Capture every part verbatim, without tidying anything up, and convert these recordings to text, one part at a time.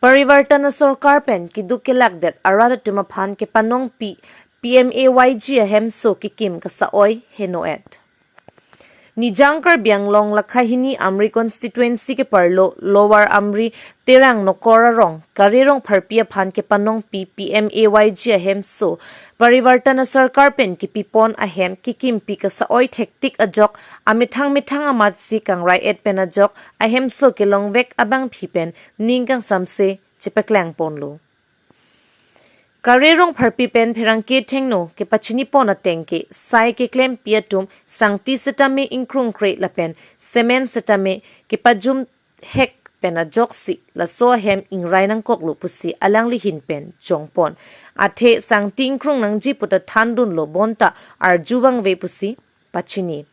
Parivartan asorkar pen keduk kelak det arat atum aphan kepanongpi P M A Y G ahemso kekim kasa-oi heno-et. Nijang Karbi Anglong lakha hini Amri constituency keparlo Lower Amri Terang Nokor arong Kare Rongpharpi aphan kepanongpi P M A Y G ahemso Parivartan asorkar pen kepipon ahem kekimpi kasa-oi thektik ajok amethang methang amatsi kangrai-et pen ajok ahemso kelongvek abangpi pen ning kangsamse chepaklang ponlo. Kare Rongpharpi pen pherangke thengno kepachini pon ateng ke sai keklempi atum sangti setame ingkrungkre lapen cement setame kepajum hek pen ajoksi laso ahem ingrai nangkoklo pusi alangli ahin pen jongpon. Athe sangti ingkrung nangji puta thandunlo bonta arju vangve pusi pachini.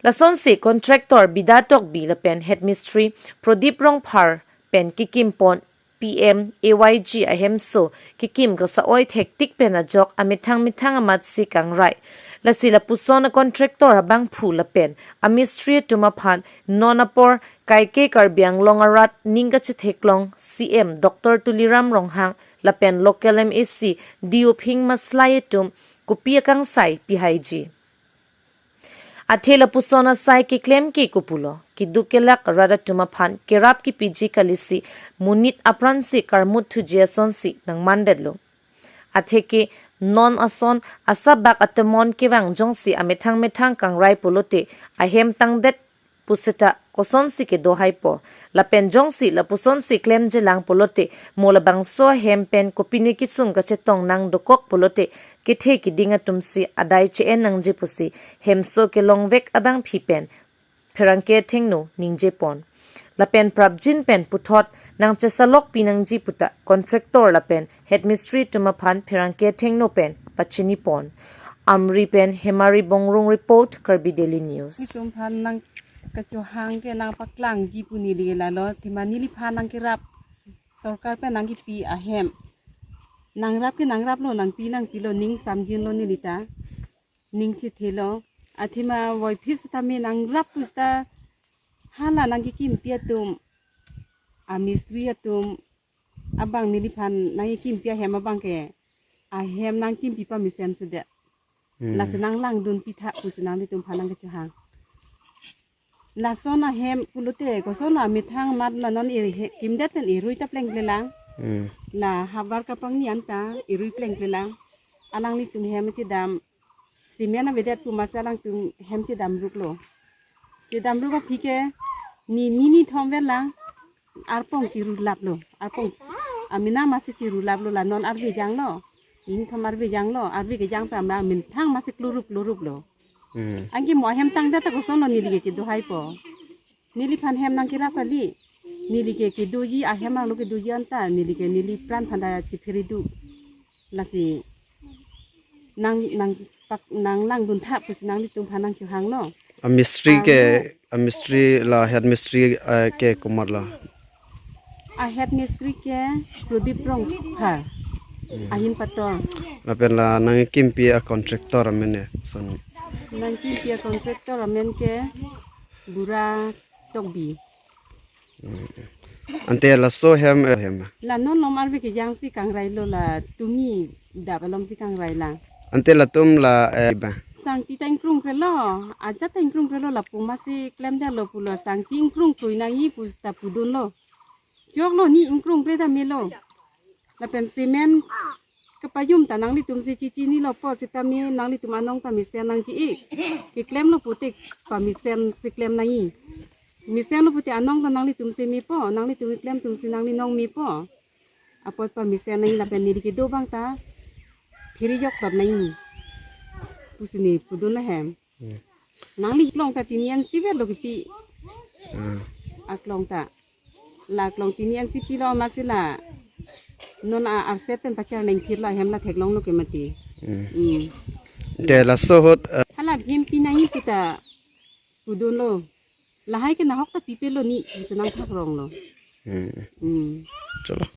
Lasonsi contractor Bida Tokbi lapen head mistri Prodip Rongphar pen kekimpon P M A Y G ahemso kekim kasa-oi thektik pen ajok amethang methang amatsi kangrai. Lasi lapuson a contractor abangphu lapen amistri atum aphan non apor kaike Karbi Anglong arat ning kachetheklong C M Doctor Tuliram Ronghang lapen local M A C D U Phing Maslai atum kopi akangsai pihaiji. Athe lapuson asai keklem ke kopulo, keduk kelak arat atum aphan kerap kepiji kalisi monit apransi karmut thuji asonsi nangmandetlo. Athe ke non ason asabak atemon kevang jongsi amethang methang kangrai pulote ahem tangdet puseta kosonsi kedo haipo. Lapen jongsi lapusonsi klemjelang pulote mo labangso ahem pen kopine kesung kachetong nangdokok pulote kethe keding atumsi adai che-en nangji pusi hemso kelongvek abangpi pen pherangke thengno ningjepon. Lapen prapjin pen puthot nangchesalokpi nangji puta contractor lapen head mistri atum aphan pherangke thengno pen pachinipon. Amri pen Hemari Bongrung report, Karbi Daily News. Nelitum aphan nangkachohang ke nangpaklangji pu neli lalo, athema neliphan nangkerap sorkar pen nangkepi ahem. Nangrap ke nangraplo, nangpi nangpilo, ning samjinlo nelita. Ning chethelo. Athema voiphit setame nangrap puseta hala nangkekimpi atum, amistri atum abang neliphan nangkekimpi ahem abang ke ahem nangkimpi pamesen sedet. Hmm. Lasi nanglangdunpi tha pusi nanglitum aphan nangkachohang. Lason ahem pulote koson amethang amat la non iri he-, kimdet pen irui ta plengplelang. Hmm. La havar kapangni anta irui plengplelang. Alanglitum hem chedam cement avedet pu masa alangtum hem chedamruklo. Chedamruk aphi ke ni, ni, ni thom verlang arpong chirulaplo. Arpong amena masi chirulaplo, la non arve janglo. Ni, ni thom arve janglo. Arve kejang ta ma methang masi klurup kluruplo. Hmm. Anke mo ahem tangdet ta kosonlo neli ke kedo haipo. Neliphan hem nangkerap kali. Neli ke kedoji ahem arlo kedoji anta neli ke neli pran aphan ta chephere do. Lasi nang, nangpak, nanglangdun tha pusi nanglitum aphan nangchohanglo. Amistri ke, ah, amistri la head mistri, eh, ke komatlo? A head mistri ke Prodip Rongphar. Hmm. Ahin Pator. Lapen la nangkimpi a contractor amen ke son? Nangkimpi a contractor amen ke Bura Tokbi. Hmm. Ante laso hem, eh, hem. La non lom arve kejangsi kangrailo, la tumi dap alomsi kangrailang. Ante latum la, eh, ba? Sangti ta ingkrungkrelo, ajat ta ingkrungkrelo, lapu masi klemdetlo pulo, sangti ingkrungkroi nangji puta pudunlo. Choklo ni ingkrungkre ta melo. Lapen cement kapajum ta nanglitumsi chichinilo pu setame nanglitum anong ta mesen nangji-ik. Keklemlo putik pamesen si klem nangji. Mesenlo putik anong ta nanglitumsi mepo, nanglitum keklem atumsi nangli nong mepo. Apot pamesen nangji lapen neli kedo abang ta phere jokdot nangji pusi ne pudun ahem. Hmm. Nangli klong ta tini an si verlo kipi. Hmm. Aklong ta. La klong tini an si pilo masi la non a arset pen pachar nangkirlo ahem la theklonglo ke mati. Hmm. Hmm. Te laso ahut, eh, hala bhim pi nangji puta pudunlo. Lahai ke nahok ta pipelo ni bisa nangthakronglo. Hmm. Hmm. Chalo.